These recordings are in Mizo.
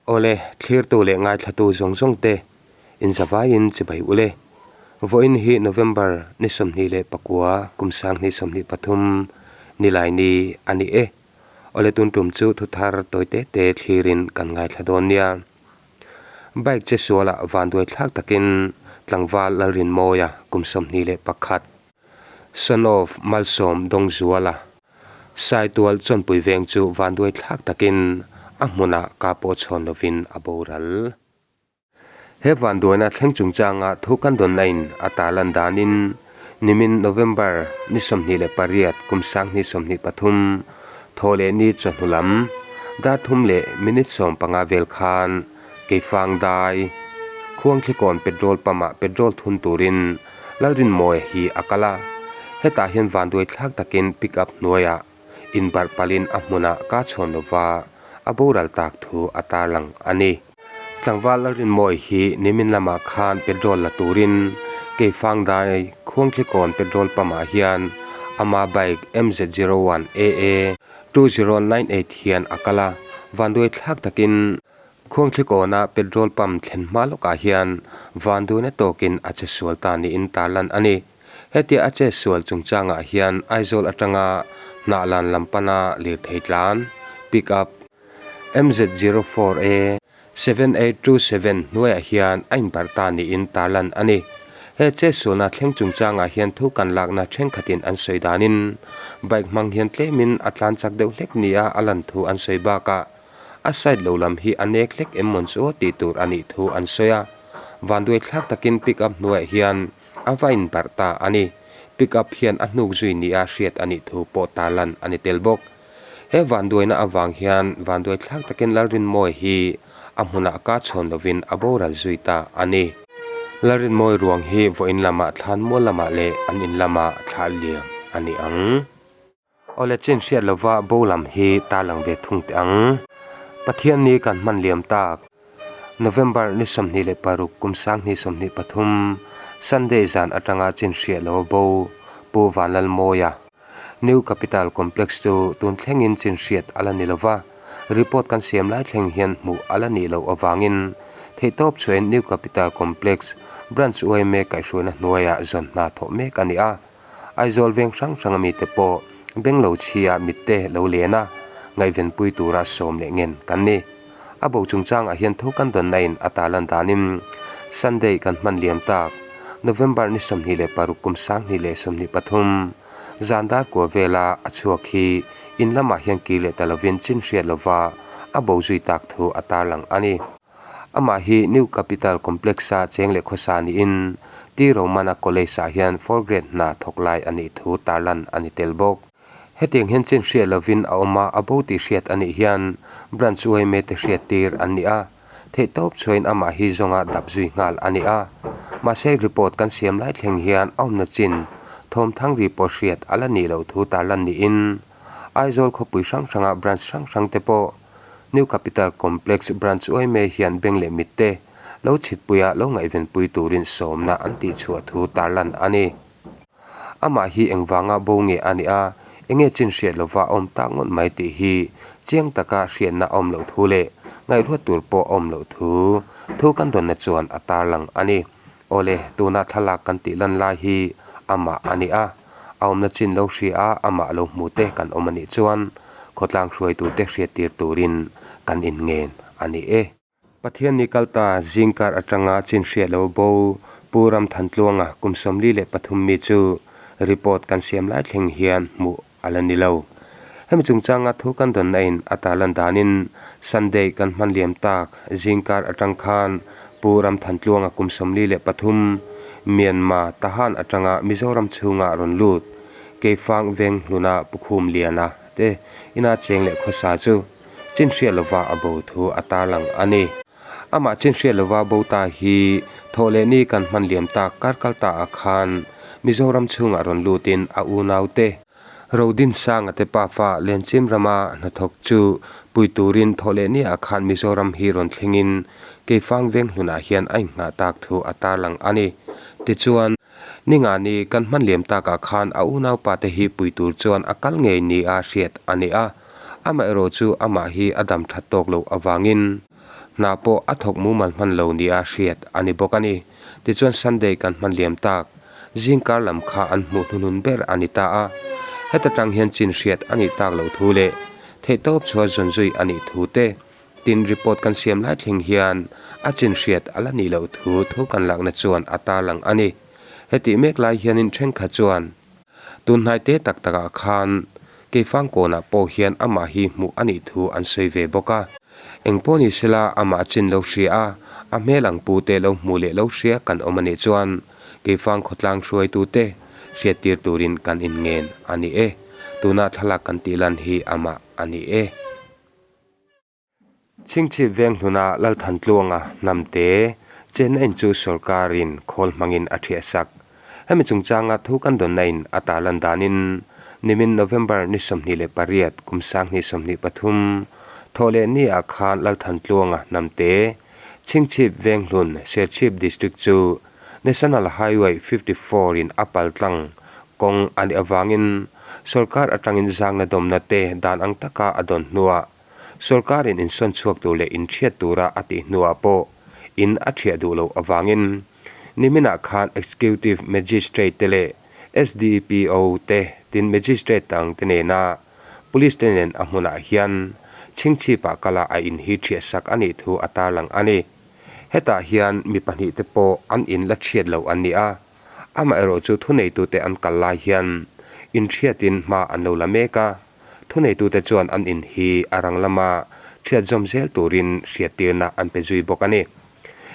Awle, thlirtu leh ngaithlatu zawng zawng te inzavaiin chibai ule. Vawiin hi November ni 29 kum 2023 Nilaini a ni e. Awle tun tum chu thuthar tawi te te thlirin kan ngaithla dawn nia. Bike che sualah vanduai thlak takin tlangval Lalrinmawia kum 21, Son of Malsawm Dawngzuala, Saitual chawnpui veng chu vanduai thlak takin a hmunah ka pawh chhawn lovin a boral. He vanduaina thleng chungchanga thu kan dawnna in a tarlan danin nimin November ni 28 kum 2023 thaw leh ni chawhnu lam dar thum leh minute 15 vel khan Keifang dai Khuangthlikawn petrol pump ah petrol thun turin Lalrinmawia hi a kal a, hetah hian vanduai thlak takin pick up hnuaiah inbarh palhin a hmunah ka chhawn lova a boral tak thu a tarlang a ni. Tlangval Lalrinmawia hi nimin lamah khan petrol la turin Keifangdai Khuangthlikawn petrol pump ah hian ama bike MZ 01 AA 2098 hian a kal a, vanduai thlak takin Khuangthlikawnah petrol pump thlen hma lawkah hian vanduaina tawkin a che sual ta niin tarlan a ni. Hetia a che sual chungchangah hian Aizawl atanga Hnahlan lam pana lirthei tlan, pick up, MZ 04 A 7827 hnuaiah hian a inbarh ta niin tarlan a ni. He che sualna thleng chungchangah hian thu kan lakna thenkhatin an sawi danin bike hmang hian tlemin a tlan chak deuh hlek nia a lan thu an sawi bakah A side lo lam hi a nek hlek em mawn chu tih tur a nih thu an sawi a. Vanduai thlak takin pick up hnuaiah hian a va inbarh ta a ni. Pick up hian a hnuk zui nia hriat a nih thu pawh tarlan a ni tel bawk. He vanduaina avang hian vanduai thlak takin Lalrinmawia hi a hmunah ka chhawn lovin a boral zui ta a ni. Lalrinmawia ruang hi vawiin lamah thlanmual lamah leh an in lamah thlah liam a ni ang. Awle chin hriat lova bo lam hi tarlang ve thung teh ang. Pathian ni kan hman liam tak. November ni 26 kum 2023 Sunday zan atanga chin hriat lova bo Pu Vanlalmawia New Capital Complex chu tun thlengin chin hriat a la ni lova, report kan siam lai thleng hian hmuh a la nih loh avangin theihtawp chhuahin New Capital Complex Branch yma kaihhruaina hnuaiah zawn hna thawh mek a ni a. Aizawl veng hrang hrang a mite pawh beng lo chhia mitte lo len a, ngaihvenpui tura sawm leh ngen kan ni. A bo chungchangah hian tho kan dawnna in a tarlan danin Sunday kan hman liam tak November ni 26 kum 2023 zan dar kua vela a chhuak hi in lamah hian kir leh ta lovin chin hriat lova a bo zui tak thu a tarlang a ni. Amah hi New Capital Complex-a cheng leh khawsa niin T. Romana College-ah hian fourth grade hna thawk lai a nih thu tarlan a ni tel bawk. Hetiang hian chin hriat lovin a awm a, a bo tih hriat a nih hian Branch yma te hriat tir an ni a, theihtawp chhuahin amah hi zawnga dap zui nghal a ni a. Mahse report kan siam lai thleng hian a awmna chin thawmthang ri pawh hriat a la nih loh thu tarlan niin Aizawl khawpui hrang hranga branch hrang hrang te pawh New Capital Complex Branch yma hian beng leh mit te lo chhitpuia lo ngaihvenpui turin sawmna an tihchhuah thu tarlan a ni. Amah hi engvanga bo nge a nih a, enge chin hriat lova a awm tak ngawt mai tih hi chiang taka hriatna a awm loh thu leh ngaihruat tur pawh a awm loh thu thu kan dawnna chuan a tarlang a ni. Awle, tuna thlalak kan tih lan lai hi amah a ni a, a awmna chin lo hria a, amah lo hmu te kan awm a nih chuan khawtlang hruaitute hriattir turin kan inngen a ni e. Pathian ni kalta zingkar atanga chin hriat lo bo Pu Ramthantluanga kum 43 mi chu report kan siam lai thleng hian hmuh a la ni lo. Hemi chungchanga thu kan dawnna in a tarlan danin Sunday kan hman liam tak zingkar atang khan Pu Ramthantluanga kum 43 Myanmar Tahan atanga Mizoram chhunga rawn lut Keifang veng hluna Pukhum Liana te ina cheng leh khawsa chu chin hriat lova a bo thu a tarlang a ni. Amah chin hriat lova bo ta hi thawh leh ni kan hman liam tak kar kal ta ah khan Mizoram chhungah rawn lutin a unaute Rodinsanga te pafa Lenchim rama hnathawk chu pui turin thawh leh ni ah khan Mizoram hi rawn thlengin Keifang veng hlunah hian a inghah tak thu a tarlang a ni. Tichuan, Ningani kan hman liam takah khan a unaupa te hi pui tur chuan a kal ngei nia hriat a ni a, amaherawhchu amah hi a dam that tawk loh avangin. Hna pawh a thawk mumal hman lo nia hriat a ni bawk a ni. Tichuan Sunday kan hman liam tak, zingkar lam kha an hmuh hnuhnun ber a ni ta a. Heta tang hian chin hriat a nih tak loh thu leh theihtawp chhuah zawn zui a nih thu te, tin report kan siam lai thleng hian a chin hriat a la nih loh thu thu kan lakna chuan a tarlang a ni. Hetih mek lai hianin thenkhat chuan Tun hnaite tak takah khan Keifang kawnah pawh hian amah hi hmuh a nih thu an sawi ve bawk a. Eng pawh ni sela amah chin lo hria a, a hmel ang pu te lo hmuh leh lo hria kan awm a nih chuan Keifang khawtlang hruaitute hriattir turin kan inngen a ni e. Tuna thlalak kan tih lan hi amah a ni e. Chhingchhip veng hluna Lalthantluanga hnamte chenna in chu sorkarin khawl hmangin a thiah sak. Hemi chungchanga thu kan dawnna in a tarlan danin nimin November ni 28 kum 2023 thawh leh ni ah khan Lalthantluanga hnamte Chhingchhip veng hlun Serchhip District chu National Highway 54 in a paltlang kawng a nih avangin sorkar atangin zangna dawmna te dan ang taka a dawn hnuah Sorkarin insawn chhuak tur leh inthiat tura a tih hnuah pawh in a thiah duh loh avangin niminah khan Executive Magistrate te leh SDPO te tin Magistrate dang te nena Police te nen a hmunah hian chhingchhipah kala a in hi thiah sak a nih thu a tarlang a ni. Hetah hian mi pahnih te pawh an in la thiat loh an ni a, amaherawhchu thuneitute an kal lai hian inthiatin hma an lo la mek a. Thuneitute chuan an in hi a rang lama thiat zawm zel turin hriattirna an pe zui bawk a ni.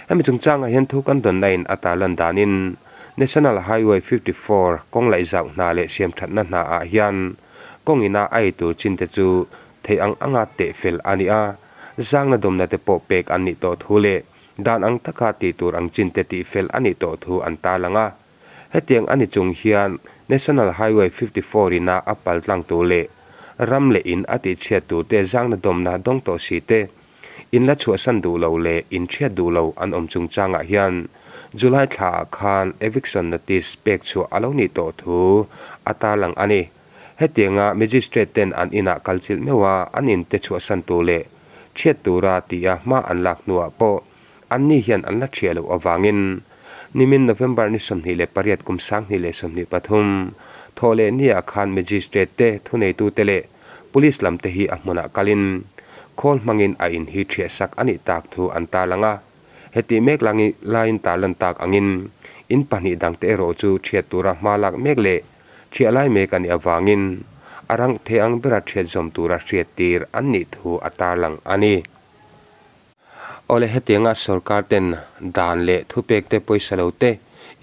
Hemi chungchangah hian thu kan dawnna in a tarlan danin National Highway 54 kawng laihzauh hna leh siamthatna hna ah hian kawng ina a ei tur chin te chu theih ang anga teh fel a ni a, zangna dawmna te pawh pek an nih tawh thu leh dan ang taka tih tur ang chin te tih fel a nih tawh thu an tarlang a. Hetiang a ni chung hian National Highway 54 ina a pal tlang tur leh ram leh in a tihchhiat tur te zangna dawmna dawng tawh si te, in la chhuahsan duh lo leh in chhiat duh lo an awm chungchangah hian July thlaah khan eviction notice pek chhuah a lo nih tawh thu a tarlang a ni. Hetianga Magistrate ten an inah kal chilh meuh a an in te chhuahsan tur leh chhiat tura tia hma an lak hnuah pawh Anni hian an la thiah loh avangin nimin November ni 28 kum 2023 thawh leh ni ah khan Magistrate te, thuneitute leh Police lam te hi a hmunah kalin khawl hmangin a in hi thiah sak a nih tak thu an tarlang a. Hetih mek laiin tarlan tak angin in pahnih dangte erawh chu thiat tura hma lak mek leh thiah lai mek a nih avangin a rang thei ang bera thiat zawm tura hriattir an nih thu a tarlang a ni. Awle hetianga sorkar ten dan leh thupek te pawisa lo te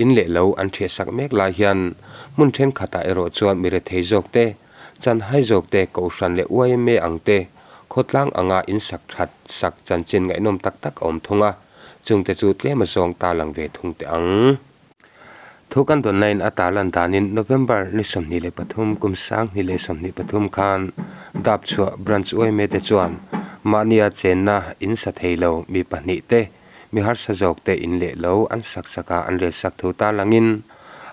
in leh lo an thiah sak mek lai hian hmun thenkhatah erawh chuan mi rethei zawk te, chanhai zawk te, kohhran leh yma ang te khawtlang anga in sak that sak chanchin ngaihnawm tak tak a awm thung a, chungte chu tlem a zawng ta lang ve thung teh ang. Thu kan dawnnain a tarlan danin November ni 23 kum 2023 khan Dapchhuah Branch yma te chuan mahnia chenna in sa thei lo mi pahnih te mi harsa zawk te in leh lo an sak sak a an rel sak thu tarlangin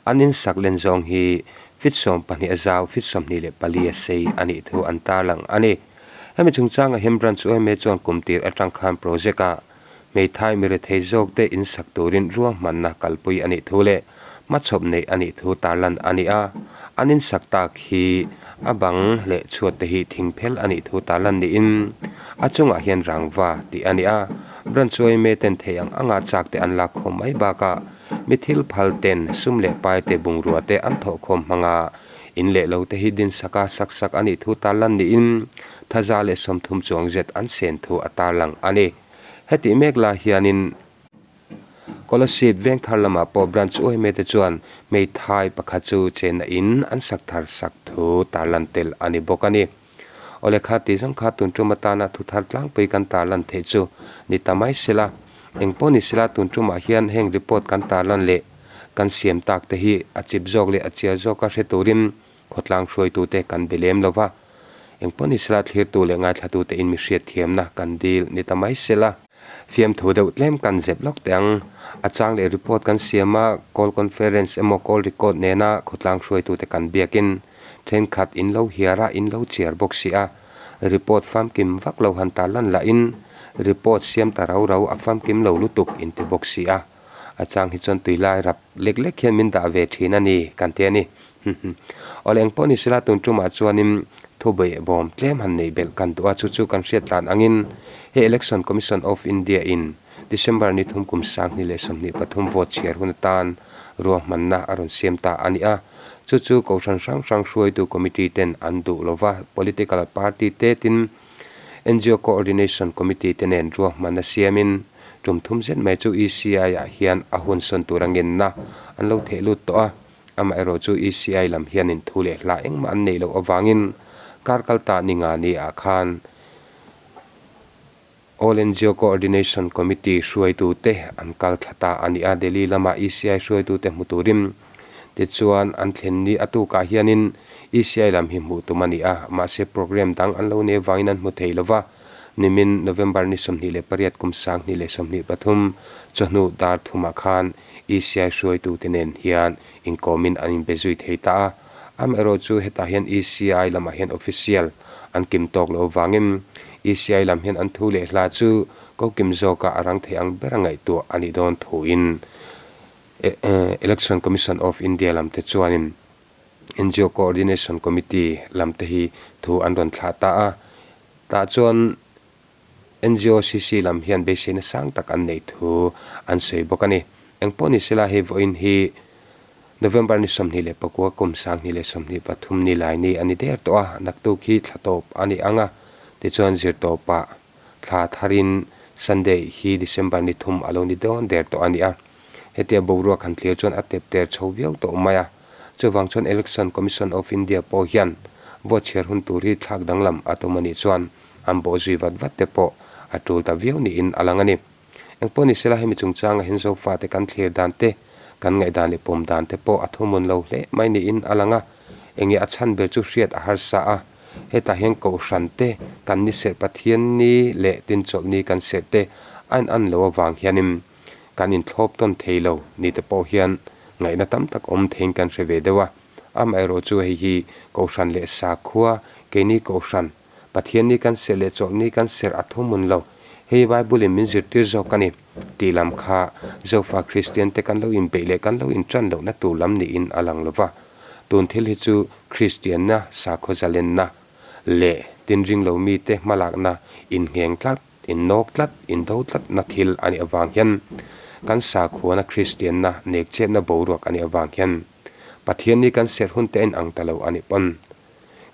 an in sak len zawng hi feet 12 a zau feet 24 a sei a nih thu an tarlang a ni. Hemi chungchanga hian Branch yma chuan kum tir atang khan project ah Hmeithai mi rethei zawkte in sak turin ruahmanna kalpui a nih thu leh hmachhawp neih a nih thu tarlan a ni a. An in sak tak hi a bang leh chhuat te hi thing phel a nih thu tarlan niin a chungah hian rangva tih a ni a. Branch yma ten thei ang anga chak te an lak khawm mai bakah mi thil phal ten sum leh pai te bungrua te an thawh khawm hmanga in leh lo te hi din saka sak sak a nih thu tarlan niin thaza leh 30 chuang zet an sen thu a tarlang a ni. Hetih mek lai hianin Kolasib veng thar lamah pawh Branch yma te chuan hmeithai pakhat chu chenna in an sak thar sak thu tarlan tel a ni bawk a ni. Awle kha tih zawng kha tun tum atana thu thar tlangpui kan tarlan theih chu ni ta mai sela. Eng pawh ni sela tun tumah hian heng report kan tarlan leh kan siam tak te hi a chip zawk leh a chiar zawka hre turin Khawtlang hruaitute kan be lem lo va, engpawh ni sela thlirtu leh ngaithlatute in mi hriatthiamna kan dil ni ta mai sela. Fiamthu deuh tlem kan zep lawk teh ang. A chang leh report kan siam a, call conference emaw call record nena khawtlang hruaitute kan biakin thenkhat in lo hiar a, in lo chiar bawk si a, report famkim vak lo han tarlan lahin Report siam ta rau rau a famkim lo lutuk in ti bawk si a. A chang hi chuan tui lai rap lek lek hian min dah ve thin a ni kan ti a ni. Awle eng pawh ni sela tun tumah chuanin thu bawm tlem han neih belh kan duh a, chu chu kan hriat tlan angin he Election Commission of India in December ni thum kum 2023 vote chhiar hun atan ruahmanna a rawn siam ta a ni a. Chu chu Kohhran hrang hrang hruaitu committee ten an duh lova political party te tin ngo Coordination Committee te nen ruahmanna siamin tum thum zet mai chu ECI ah hian a hun sawn tur a ngenna an lo theh lut tawh a. Amaherawh chu ECI lam hianin thu leh hla engmah an neih loh avangin kar kal ta ni nga ni ah khan All ngo Coordination Committee hruaitute an kal thla ta a ni a. Delhi lama ECI hruaitute hmu turin tichuan an thlen ni a tukah hianin ECI lam hi hmuh tum a ni a, mahse programme dang an lo nei avangin an hmu thei lo va. Nimin November ni 28 kum 2023 chawhnu dar thumah khan ECI hruaitute nen hian inkawmin an inbe zui thei ta a. Amaherawhchu hetah hian ECI lamah hian official an kim tawk loh avangin ECI lam hian an thu leh hla chu ko kim zawka a rang thei ang bera ngaihtuah a nih dawn thuin Election Commission of India lamte chuanin ngo Coordination Committee lamte hi thu an rawn thlah ta a. Tah chuan NGOCC lam hian beiseina sang tak an neih thu an sawi bawk a ni. Engpawh ni sela hei vawiin hi November ni 29 kum 2023 ni lai ni a ni der tawh a, naktuk hi thla tawp a ni ang a, tichuan zirtawpah thla tharin Sunday hi December ni thum a lo ni dawn der tawh a ni a. Hetia boruak han thlir chuan a tep ter chho viau tawh mai a. Chuvang chuan Election Commission of India pawh hian vote chhiar hun tur hi thlak danglam a tum a nih chuan an bawh zui vat vat te pawh a tul ta viau niin a lang a ni. Engpawh ni sela hemi chungchanga hian Zofate kan thlir dan te, kan ngaihdan leh pawm dan te pawh a thuhmun lo hle mai niin a lang a, enge a chhan ber chu hriat a harsa a, hetah hian Kohhran te kan ni serh Pathian ni leh tinchawlh ni kan serh te a in an lo avang hianin kan inthlawp tawn thei lo ni te pawh hian ngaihna tam tak awm theiin kan hre ve deuh a, amaherawh chu hei hi Kohhran leh sakhua keini Kohhran Pathian ni kan serh leh chawlh ni kan serh a thuhmun lo. Hei Bible in min zirtir zawk a ni. Tih lam kha Zofa Kristian te kan lo inbeih leh kan lo intan lohna tur lam niin a lang lova. Tun thil hi chu Kristianna, sakhaw zalenna leh tinring lo mite hmalakna inngheng tlat, innawk tlat, indo tlatna thil a nih avang hian kan sakhuana Kristianna nekchepna boruak a nih avang hian Pathian ni kan serh hun te a inang ta lo a nih pawn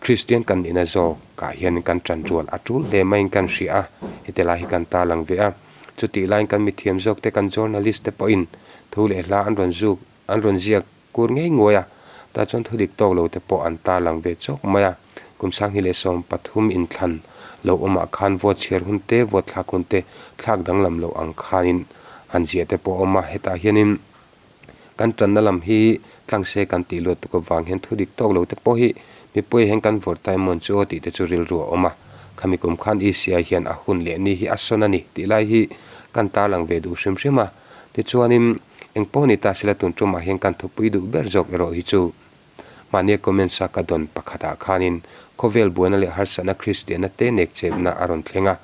Kristian kan nihna zawk ah hian kan tan rual a tul hle maiin kan hria a, heti lai hi kan tarlang ve a. Chutih laiin kan mithiam zawk te, kan journalist te pawhin thu leh hla an rawn zuk, an rawn ziak kur ngei nguai a, tah chuan thu dik tawk lo te pawh an tarlang ve chawk mai a. Kum 2013 inthlan lo awmah khan vote chhiar hun te, vote thlak hun te thlak danglam loh ang khanin han ziah te pawh a awm a, hetah hianin Kan tanna lam hi tlang se kan tih luat tuk avang hian thu dik tawk lo te pawh hi mipui hian kan vawrh ta emaw chu aw tih te chu rilru a awm a. Khami kum khan ECI hian a hun leh ni hi a sawn a ni tih lai hi kan tarlang ve duh hrim hrim a. Tichuanin eng pawh ni ta sela tun tumah hian kan thupui duh ber zawk erawh hi chu Mahnia comments a ka dawn pakhatah khanin khawvel buaina leh harsatna Kristianna te nek chepna a rawn thleng a,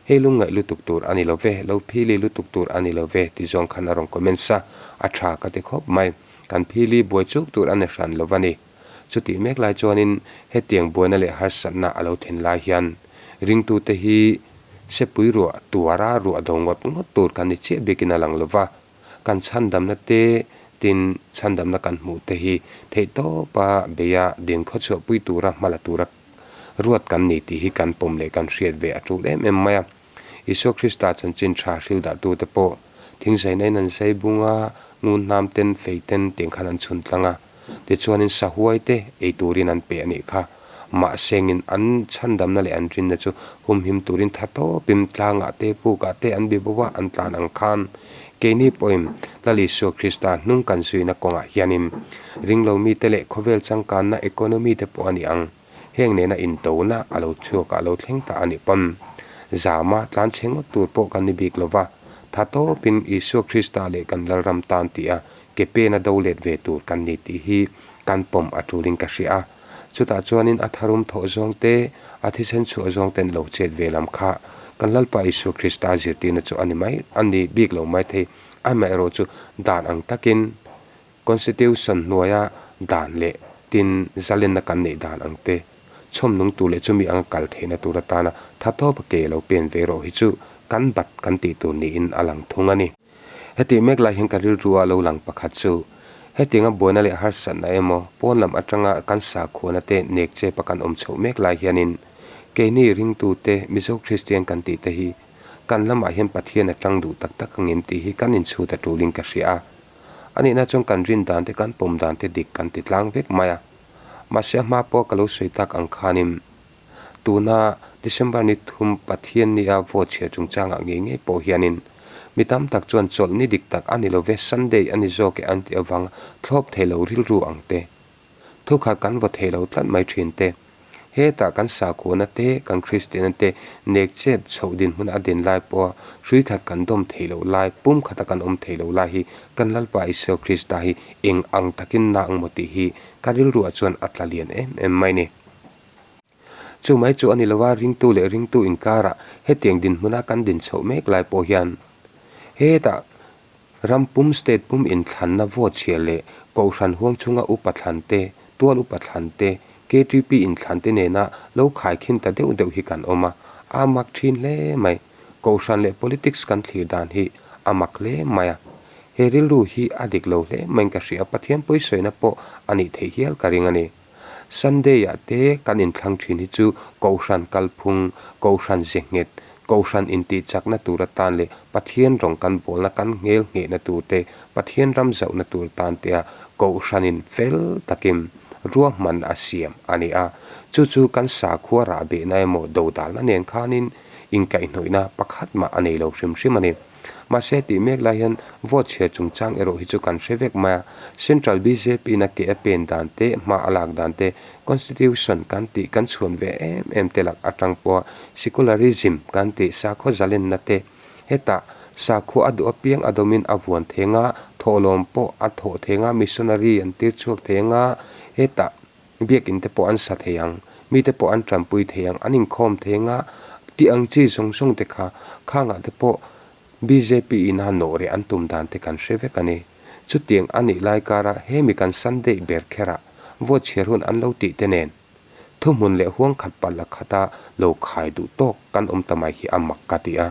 hei lungngaih lutuk tur a ni lo ve, lo phili lutuk tur a ni lo ve ti zawng khan a rawn comments a, a tha ka ti khawp mai. Kan phili buai chuk tur a ni hran lo va ni. Chutih mek lai chuanin hetiang buaina leh harsatna a lo thlen lai hian ringtute hi sepui ruah tuara ruah do ngawt ngawt tur kan ni chiah biakin a lang lo va. Kan chhandamna te tin chhandamna kan hmuh te hi theihtawpa beia ding khawchhuahpui tura hma la tura ruat kan ni tih hi kan pawm leh kan hriat ve a tul em em mai a. Isua Krista chanchin tha hril dahtute pawh thingzaina in an zai bung a, ngun hnam ten fei ten tiang khan an chhun tlang a. Tichuanin sahuai te ei turin an pe a nih kha. Mahsengin an chhandamna leh an rinna chu humhim turin tha tawpin tlangah te pukah te an bi bo a, an tlan ang khan. Keini pawhin Lal Isua Krista hnung kan zuina kawngah hianin ringlo mite leh khawvel changkanna economy te pawh a ni ang. Heng nena intona a lo chhuakah a lo thleng ta a nih pawn zama tlan chhe ngawt tur pawh kan ni bik lova, tha tawpin Isua Krista leh kan Lalram tan tih a ke pena do let ve tur kan ni tih hi kan pawm a tulin ka hria a. Chutah chuanin a tharum thawh zawng te, a thisen chhuah zawng ten lo chet ve lam kha Kan Lalpa Isua Krista zirtirna chu a ni mai, a ni bik lo mai thei. Amaherawh chu dan ang takin Constitution hnuaia dan leh tin zalenna kan neih dan ang te, chhawm nung tur leh chumi anga kal theihna tur atana tha tawpa ke lo pen ve rawh hi chu kan bat kan tih tur niin a lang thung a ni. Hetih mek lai hian ka rilru a lo lang pakhat chu, hetianga buaina leh harsatna emaw pawn lam atanga kan sakhuana te nek chepa kan awm chhoh mek lai hianin keini ringtute Mizo Kristian kan tih te hi kan lamah hian Pathian a tang duh tak tak angem tih hi kan inchhut a tulin ka hria a. A nihna chuan kan rin dan te kan pawm dan te dik kan ti tlang vek mai a. Mahse a hma pawh ka lo sawi tak ang khanin Tuna December ni thum Pathian nia vote chhiar chungchangah ngei ngei pawh hianin mi tam tak chuan chawlh ni dik tak a ni lo ve, Sunday a ni zawk e an tih avanga thlawp thei lo rilru ang te, thukhat kan vaw thei lo tlat mai thin te, hetah kan sakhuana te, kan Kristianna te nek chep chhoh dinhmun a din lai pawha hrui khat kan dawm thei loh lai, pum khata kan awm thei lo lai hi kan Lalpa Isua Krista hi eng ang takin na ang maw tih hi ka rilruah chuan a tla lian em em mai ni. Chu mai chu a ni lova, ringtu leh ringtu inkarah hetiang dinhmuna kan din chhoh mek lai pawh hian hetah ram pum state pum inthlanna vote chhiar leh kohhran huang chhunga upa thlan te, tual upa thlan te, KTP inthlan te nena lo khaikhin ta deuh deuh hi kan awm a, a mak thin hle mai. Kohhran leh politics kan thlir dan hi a mak hle mai a, he rilru hi a dik lo hle maiin ka hria, Pathian pawisawina pawh a nih theih hial ka ring a ni. Sunday ah te kan inthlang thin hi chu Kohhran kalphung, Kohhran ze nghet, Kohhran intih chakna tur atan leh Pathian rawng kan bawlna kan nghel nghehna tur te, Pathian ram zauhna tur atan te a Kohhranin fel takin ruahman a siam a ni a. Chu chu kan sakhua rahbehna emaw dodalna nen khanin inkaihhnawihna pakhat mah a nei lo hrim hrim a ni. Mahse tih mek lai hian vote chhiar chungchang erawh hi chu kan hre vek mai a, Central bjp in a ke a pen dan te, hma a lak dan te, Constitution kan tih kan chhuan ve em em te lak atang pawha Secularism kan tih sakhaw zalenna te, hetah sakhua a duh apiang a dawmin a vuan theng a, thawhlawm pawh a thawh theng a, missionary an tir chhuak theng a, hetah Biakinn te pawh an sa thei ang, mite pawh an tanpui thei ang, an inkhawm thei anga tih ang chi zawng zawng te kha khangah te pawh bjp in a nawh reh an tum dan te kan hre vek a ni. Chutiang a nih lai kara hemi kan Sunday ber kherah vote chhiar hun an lo tih te nen thuhmun leh huang khat palh la khata lo khai duh tawk kan awm ta mai hi a mak ka ti a.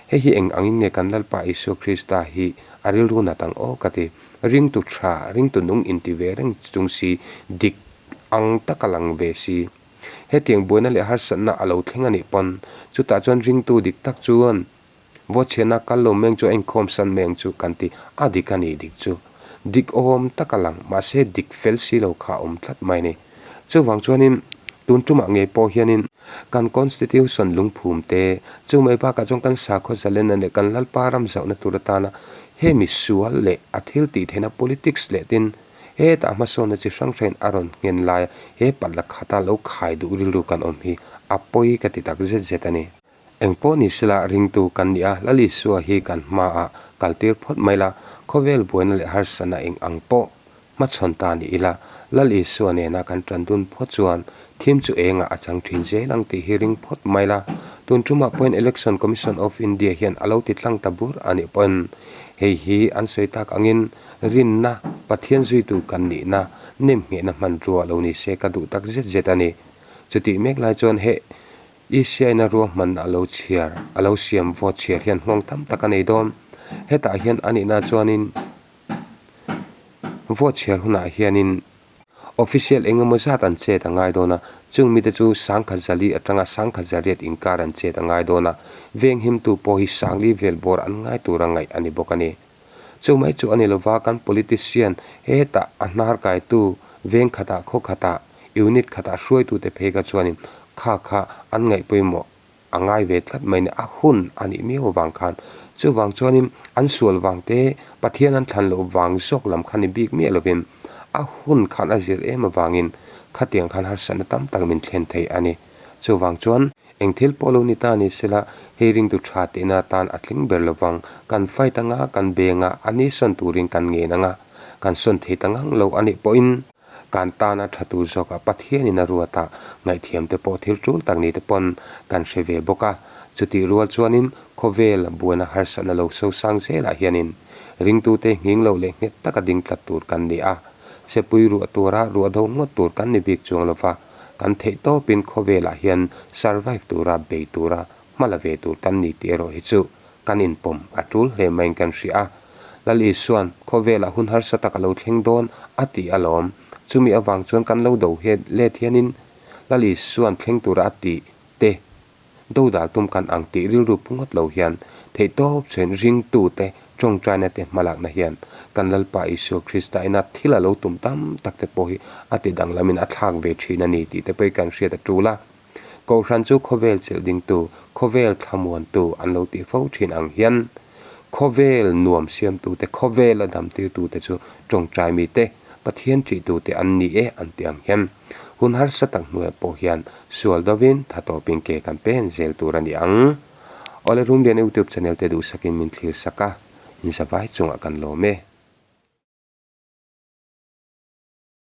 Hei hi eng angin nge kan Lalpa Isua Krista hi a rilru nat ang aw ka ti. Ringtu tha, ringtu nung inti ve reng chung si, dik ang taka lang ve si. Hetiang buaina leh harsatna a lo thleng a nih pawn, chutah chuan ringtu dik tak chuan Vawchhiana kal lo meng chu a inkhawm san meng chu kan ti a dik a ni dik chu. Dik awm taka lang, mahse dik fel si lo kha a awm tlat mai a ni. Chuvang chuanin tun tumah ngei pawh hianin kan Constitution lungphum te, chu mai bakah chuan kan sakhaw zalenna leh kan Lalpa ram zauhna tur atana he misual leh a thil tih theihna politics leh tin hetah hmasawnna chi hrang hrangin a rawn nghen laia he patla khata lo khai duh rilru kan awm hi a pawi ka ti tak zet zet a ni. Eng pawh ni sela ringtu kan ni a, Lal Isua hi kan hmaah kaltir phawt mai la, khawvel buaina leh harsatna eng ang pawh Hmachhawn ta ni ila, Lal Isua nena kan tan dun phawt chuan thim chu engah a chang thin zel ang tih hi ring phawt mai la. Tun tumah pawhin Election Commission of India hian a lo ti tlang ta bur a nih pawhin hei hi an sawi tak angin rinna, Pathian zuitu kan nihna, nemnghehna hmanrua lo ni se ka duh tak zet zet a ni. Chutih mek lai chuan he ECI-na ruahman a lo chhiar, a lo siam vote chhiar hian nghawng tam tak a nei dawn. Hetah hian a nihna chuanin Vote chhiar hunah hianin official eng emaw zat an chet a ngai dawn a, chung mite chu sangkhat zali atanga sangkhat zariat inkar an chet a ngai dawn a, venghimtu pawh hi sangli vel bawr an ngai tura ngaih a ni bawk a ni. Chu mai chu a ni lova kan politician hetah a hnar kaitu veng khatah khaw khatah unit khatah hruaitute phei kha chuanin kha kha an ngaih pawimawh a ngai ve tlat mai ni, a hun a nih miau avang khan. Chuvang chuanin an sual vang te, Pathian an thlan loh vang zawk lam kha ni bik miah lovin a hun khan a zir em avangin khatiang khan harsatna tam tak min thlen thei a ni. Chuvang chuan eng thil pawh lo ni ta ni sela, hei ringtu tha tehna atan a tling ber lovang, kan fight anga, kan beng a, a ni sawn turin kan ngen anga, kan sawn thei ta ngang lo a nih pawhin, Kan tana tha tur zawkah Pathianin a ruat a, ngaihthiam te pawh thil tul tak ni te pawn kan hre ve bawk a. Chutih rual chuanin khawvel buaina harsatna lo sosang zelah hianin ringtute nghing lo leh nghet taka ding tlat tur kan ni a. Sepui ruah tura ruah do ngawt tur kan ni bik chuang lova, kan theih tawpin khawvelah hian survive tura bei tura hma la ve tur kan ni tih erawh hi chu kan inpawm a tul hle maiin kan hria a. Lal Isuan khawvelah hun harsa tak a lo thleng dawn a ti alawm. Chumi avang chuan kan lo do let hianin Lal Isuan thleng tura a tih te dodal tum kan ang tih rilru pu ngawt lo hian theihtawp chuan ringtute tawngtaina te hmalakna hian kan Lalpa Isua Krista ina thil a lo tum tam tak te pawh hi a ti danglamin a thlak ve thin a ni tih te pawh hi kan hriat a tul a. Kohhran chu khawvel chelh dingtu, khawvel thlamuantu an lo tih fo thin ang hian khawvel nuam siamtute, khawvel a damtirtute chu tawngtai mite, Pathian ṭihtute an ni e an ti ang hian hun harsa tak hnuaiah pawh hian sual dovin tha tawpin ke kan pen zel tur a ni ang. Awle Rumlian YouTube channel te duhsakin min thlir sak a, in zavai chungah kan lawm e.